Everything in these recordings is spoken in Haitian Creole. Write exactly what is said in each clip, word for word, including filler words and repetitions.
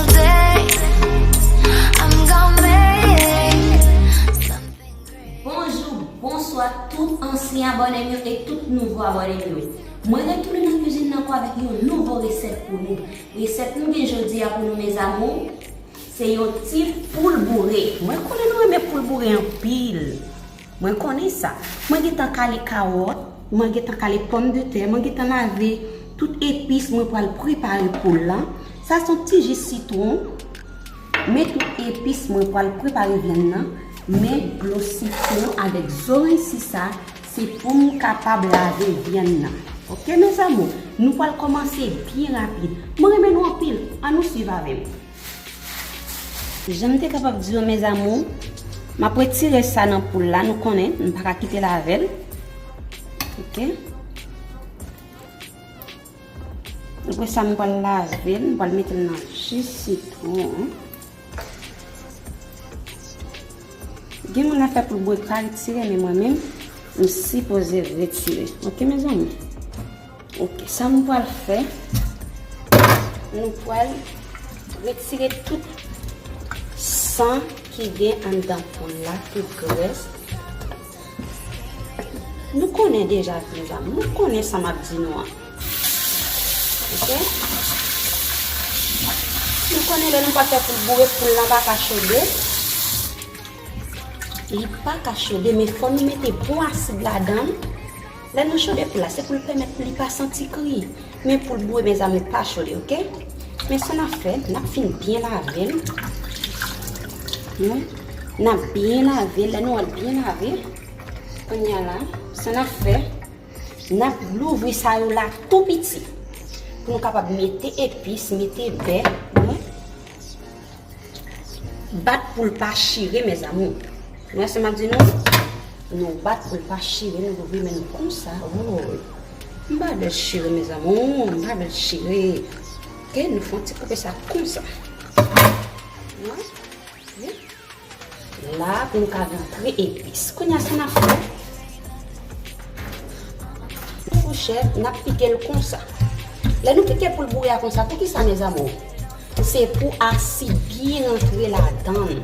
Day, I'm gonna make something great. Bonjou, bonswa tout ansyen abòne m yo e tout nouvo abòne m yo. Mwen retounen nan kizin nan ankò avèk yon nouvo resèt pou nou. Resèt nou gen jodi a pou nou, mes amours, se yon ti poul boure. Mwen konnen nou renmen poul boure anpil. Mwen konnen sa. Mwen gentan kale kawòt, mwen gentan kale pòmdetè, mwen gentan lave tout epis mwen pral prepare poul lan. Sa se yon ti ji sitwon. Men tout epis mwen pral prepare vyann nan. Men dlo sitwon avèk zoranj si sa, se pou m kapab lave vyann nan. Oke, mes amours, nou pral kòmanse byen rapid. Mwen renmen nou anpil. Ann nou swiv avè m. Jan m te kapab di yo, mes amours, m ap retire sa nan poul la, nou konnen, m pa ka kite l avè l. Oke. Apre sa, m pral lave l, m pral mete l nan ji sitwon an. Gen moun afè poul boure pa retire, men mwen menm, m sipoze retire. Oke, mes amours? Oke, sa nou pral fè, nou pral retire tout san ki gen anndan poul la, tout grès. Nou konnen deja, mes amours, nou konnen sa m ap di nou an. Oke? Nou konnen lè nou pa fè poul boure, poul lan pa ka chode. Li pa ka chode, men fò nou mete bon asid ladan l. Lè nou chode poul la, se pou l pèmèt li pa santi kri. Men poul boure, mes amours, pa chode, oke? Men sa n ap fè, n ap fin byen lave l. Wi. N ap byen lave l, lè nou wè l byen lave. Kounye a la, sa n ap fè, n ap louvri sa yo la tou piti. Pou nou kapab mete epis, mete bè, wi. Bat pou l pa chire, mes amours. Nou wè sa m ap di nou? Nou bat pou l pa chire, nou louvri men nou konsa. Woy. M pa vle l chire, mes amours. M pa vle l chire. Oke, nou fè yon ti koupe sa konsa. Wi. La, pou nou ka rantre epis. Kounye a, sa n ap fè? Yon fouchèt, n ap pike l konsa. Lè nou pike poul boure a konsa, poukisa, mes amours? Se pou asid byen rantre ladan l.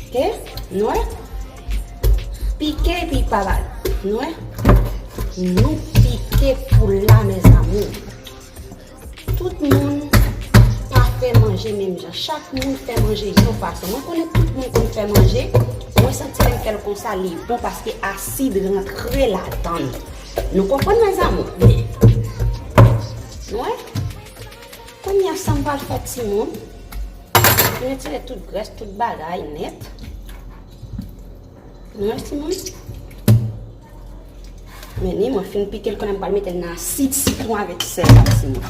Oke? Nou wè? Pike epi pa bale. Nou wè? Nou pike poul la, mes amours. Tout moun pa fè manje menm jan. Chak moun fè manje yon fason. Mwen konnen tout moun konn fè manje. Mwen santi lè m fè l konsa, li bon paske asid rantre ladan l. Nou konprann, mes amours? Men, nou wè? Kounye a, sa m pral fè, timoun, m retire tout grès, tout bagay nèt. Nou wè, timoun? Men ni mwen fin pike l, kounye a m pral mete l nan asid sitwon avèk sèl la, timoun.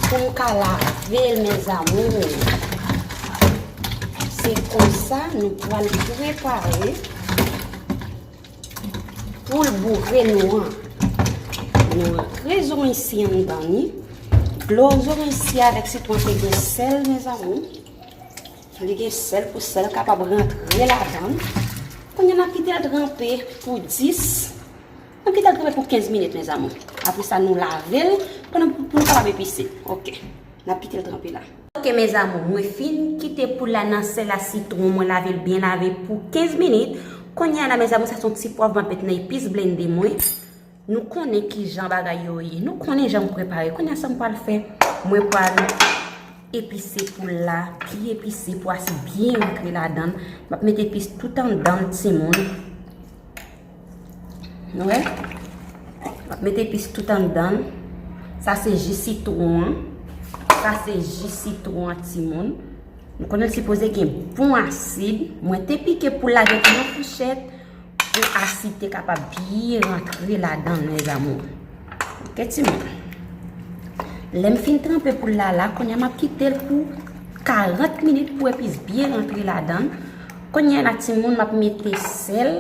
Pou m ka lave l, mes amours. Se konsa nou pral prepare poul boure nou an. Nou rantre zoranj si anndan li. Dlo zoranj si avèk sitwon te gen sèl, mes amours. Li gen sèl pou sèl kapab rantre ladan l. Kounye a n ap kite l tranpe pou dis. N ap kite l tranpe pou kenz minit, mes amours. Apre sa, nou lave l pandan pou, pou nou kapab epise. Oke. N ap kite l tranpe la. Oke, mes amours, mwen fin kite poul la nan sèl a sitwon, mwen lave l byen lave pou kenz minit. Kounye a la, mes amours, sa se yon ti pwav m ap met nan epis blende mwen. Nou konnen kijan bagay yo ye. Nou konnen jan m prepare. Kounye a sa m pral fè, mwen pral epise poul la, byen epise pou asid byen rantre ladan l. M ap met epis tout anndan l, timoun. Nou wè? M ap met epis tout anndan l. Sa se ji sitwon an. Sa se ji sitwon an, timoun. Nou konnen l sipoze gen bon asid. Mwen te pike poul la avèk yon fouchèt pou asid te kapab byen rantre ladan l, mes amours. Oke, timoun. Lè m fin tranpe poul la la, kounye a m ap kite l pou karant minit pou epis byen rantre ladan l. Kounye a la, timoun, m ap mete sèl.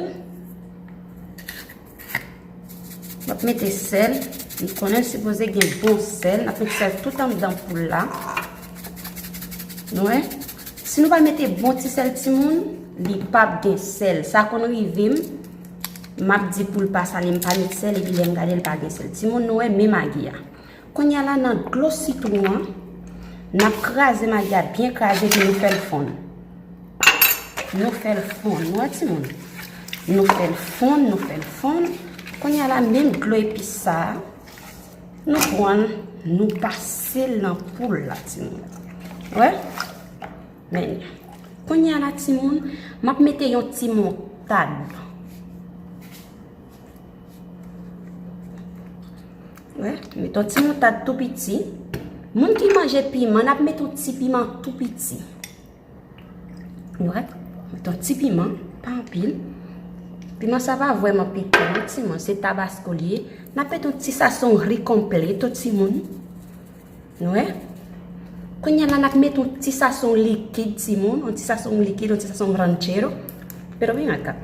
M ap mete sèl. M konnen l sipoze gen bon sèl. M ap mete sèl tout anndan poul la. Nou wè? Si nou pa mete bon ti sèl, timoun, li p ap gen sèl. Sa konn rive m, m ap di poul pa sale, m pa met sèl, epi lè m gade, l pa gen sèl. Timoun, nou wè, men magi a. Kounye a la, nan dlo sitwon an, n ap kraze magi a byen kraze, epi nou fè l fonn. Nou fè l fonn, nou wè, timoun? Nou fè l fonn, nou fè l fonn. Kounye a la, menm dlo epis sa a, nou pran l, nou pase l nan poul la, timoun. Wè? Men, kounye a la, timoun, m ap mete yon ti moutad. Wè, met yon ti moutad tou piti. Moun ki manje piman, n ap met yon ti piman tou piti. Wè, met yon ti piman, pa anpil. Piman sa pa vrèman pikan, non, timoun, se tabasko l ye. N ap met yon ti sason ri konplèt, timoun. Nou wè? Kounye a la, n ap met yon ti sason likid, timoun. Yon ti sason likid, yon ti sason ranchero. Pero ven acá.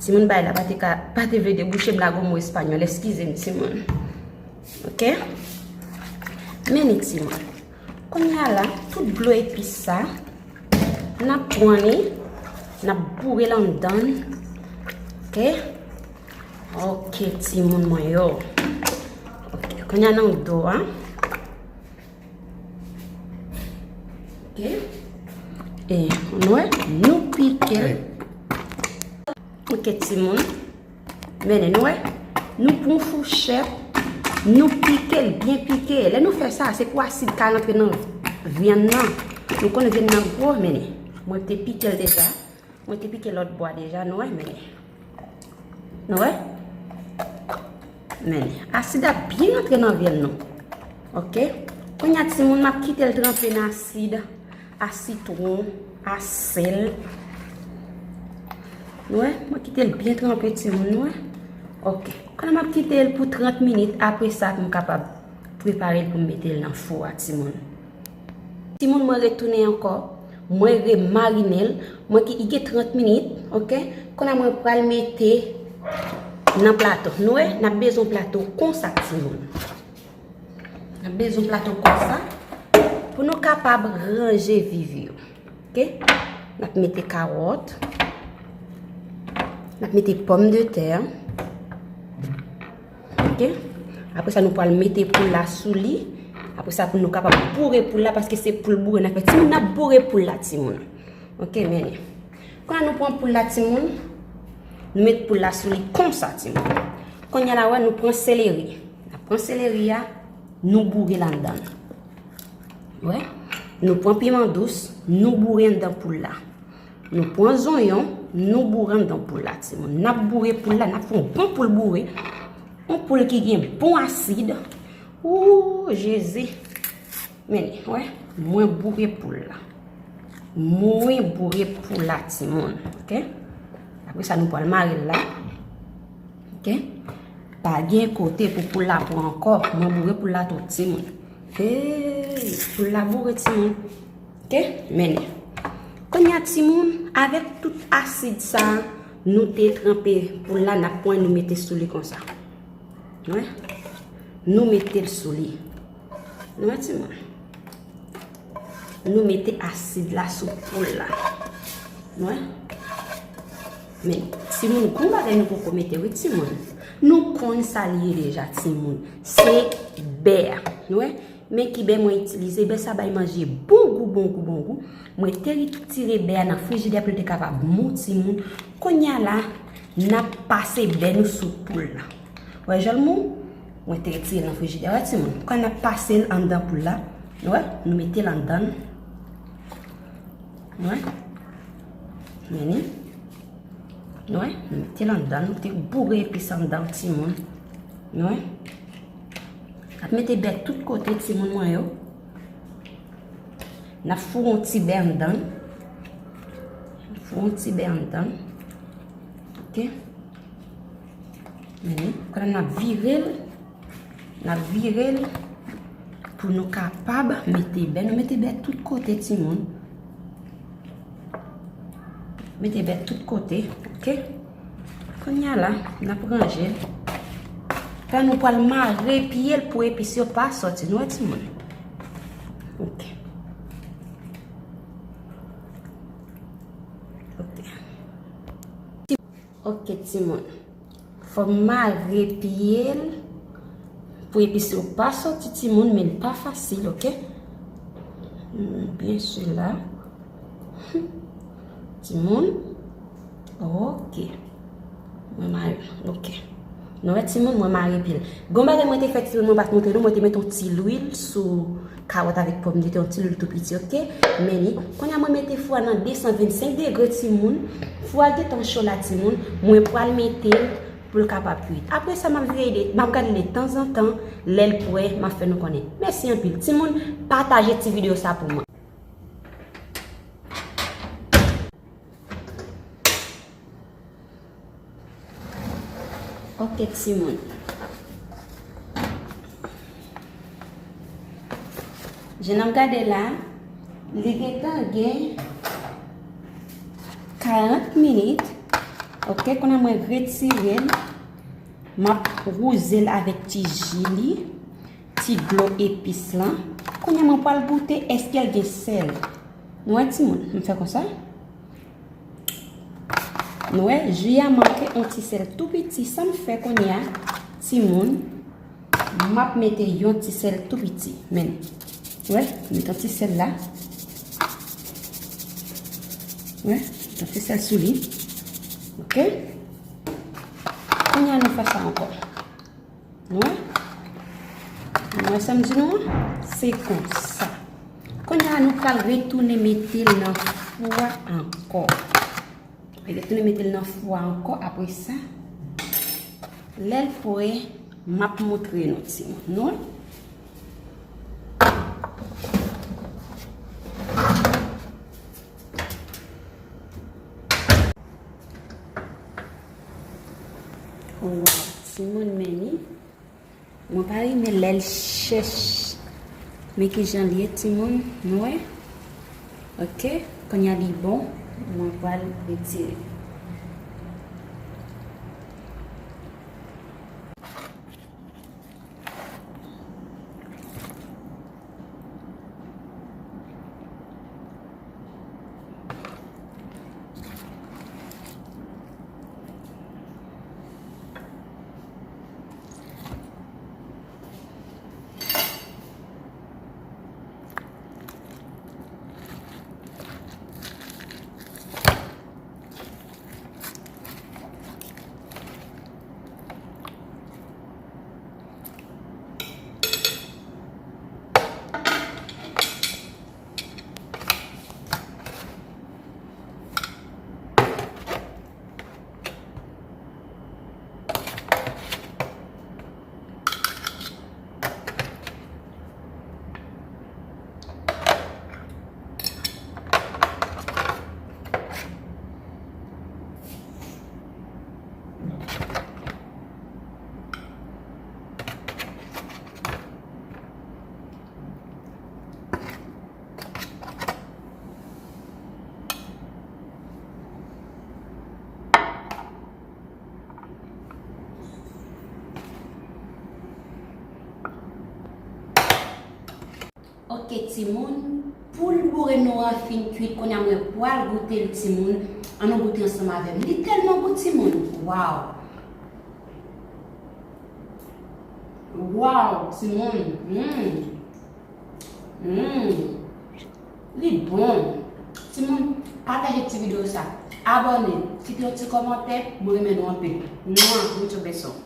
Timoun bay la pa te ka, pa te vle debouche m lage yon mo espanyòl. Eskize m, timoun. Oke? Men li, timoun. Kounye a la, tout dlo epis sa, n ap pran li, n ap boure l anndan. Oke? Oke, timoun mwen yo. Oke, kounye a nan do a. Oke. E, nou wè, nou pike l. Oke, timoun. Men, nou wè, nou pran fouchèt, nou pike l, byen pike. Lè nou fè sa, se pou asid ka rantre nan vyann nan. Nou konn vyann nan gwo, men, mwen te pike l deja. Mwen te pike lòt bò a deja, nou wè, men. Nou wè? Men, asid ap byen rantre nan vyann nou. Oke? Kounye a, timoun, m ap kite l tranpe nan asid, a sitwon, a sèl. Nou wè? Mwen kite l byen tranpe, timoun, nou wè? Oke. Kounye a, m ap kite l pou trant minit. Apre sa, pou m kapab prepare l pou m mete l nan fou a, timoun. Timoun, mwen retounen ankò. Mwen remarine l. Mwen ki, li gen trant minit, oke? Kounye a mwen pral mete nan plato. Nou wè, n ap bezwen plato konsa, timoun. N ap bezwen plato konsa pou nou kapab ranje viv yo. Oke? N ap mete kawòt. N ap mete pòmdetè. Oke? Apre sa, nou pral mete poul la sou li. Apre sa, pou nou kapab boure poul la, paske se poul boure n ap fè. Timoun, n ap boure poul la, timoun. Oke, men. Kounye a nou pran poul la, timoun. Nou met poul la sou li konsa, timoun. Kounye a la, wè, nou pran seleri. N ap pran seleri a, nou boure l anndan. Wè? Nou pran piman dous, nou boure anndan poul la. Nou pran zonyon, nou boure anndan poul la, timoun. N ap boure poul la, n ap fè yon bon poul boure. Yon poul ki gen bon asid. Ooh, Jezi. Men, wè, mwen boure poul la. Mwen boure poul la, timoun. Oke? Apre sa, nou pral mare l la. Oke? Pa gen kote pou poul la pran ankò. Mwen boure poul la tou, timoun. Hey, poul la boure, timoun. Oke? Men. Kounye a, timoun, avèk tout asid sa, nou te tranpe poul la, n ap pran, nou mete sou li konsa. Wè? Nou mete l sou li. Nou wè, timoun? Nou mete asid la sou poul la. Nou wè? Men, timoun, gon bagay nou poko mete, wi, timoun. Nou konn sa l ye deja, timoun. Se bè. Nou wè? Men ki bè mwen itilize. Bè sa bay manje bon gou, bon gou, bon gou. Mwen te retire bè a nan frijidè pou l te kapab mou, timoun. Kounye a la, n ap pase bè nou sou poul la. Wè jan l mou? Mwen te retire nan frijidè. Wè, timoun? Kounye a n ap pase l anndan poul la. Wè, nou mete l anndan. Wè. Men li. Nou wè, nou mete l anndan, nou te boure epis anndan, timoun. Nou wè. N ap mete bè tout kote, timoun mwen yo. N ap foure yon ti bè anndan. Foure yon ti bè anndan. Oke. Men li. Kounye a n ap vire l. N ap vire l pou nou kapab mete bè. Nou mete bè tout kote, timoun. Mete bè tout kote, oke? Kounye a la, n ap ranje l. Fè nou pral mare pye l pou epis yo pa sòti. Nou wè, timoun? Oke. Oke. Oke, timoun. Fò m mare pye l Pou epis yo pa soti timoun, men li pa fasil, oke? Hmm, byen sila. Timoun. Oke. Mwen mare, oke. Nou wè timoun, mwen mare pil. Gon bagay mwen te fè timoun, mwen pa t montre nou, mwen te met yon ti lwil sou kawòt avèk pòmdetè, yon ti lwil tou piti, oke? Men li, kounye a mwen mete fou a nan de san vennsenk degre timoun. Fou a gentan cho la timoun, mwen pral mete l pou l kapab kwit. Apre sa, m ap veye de, m ap gade de tanzantan, lè l prè, m ap fè nou konnen. Mèsi anpil. Timoun, pataje ti videyo sa pou mwen. Oke, timoun. Jan n ap gade la, li gentan gen karant minit. Oke, kounye a mwen retire l. M ap wouze l avèk ti ji li, ti dlo epis lan. Kounye a mwen pral goute èske l gen sèl. Nou wè timoun, m fè konsa. Nou wè, ji a manke yon ti sèl tou piti. Sa m fè kounye a, timoun, m ap mete yon ti sèl tou piti. Men, wè, met yon ti sèl la. Wè, met yon ti sèl sou li. Oke? Kounye a nou fè sa ankò. Nou wè? Nou wè sa m di nou an? Se konsa. Kounye a nou pral retounen mete l nan fou a ankò. Retounen mete l nan fou a ankò apre sa. Lè l prè, m ap montre nou timoun. Nou wè? Waw, timoun men li. Mwen pa renmen lè l chèch. Men kijan l ye, timoun, nou wè? Oke, kounye a li bon, mwen pral retire. Oke, timoun, poul boure nou an fin kwit, kounye a mwen pral goute l, timoun. Ann nou goute ansanm avè m. Li tèlman gou, timoun. Waw! Waw, timoun. Mm. Mm. Li bon. Timoun, pataje ti videyo sa. Abòne, kite yon ti kòmantè, mwen renmen nou anpil. Mwa, mwen tchou bèson.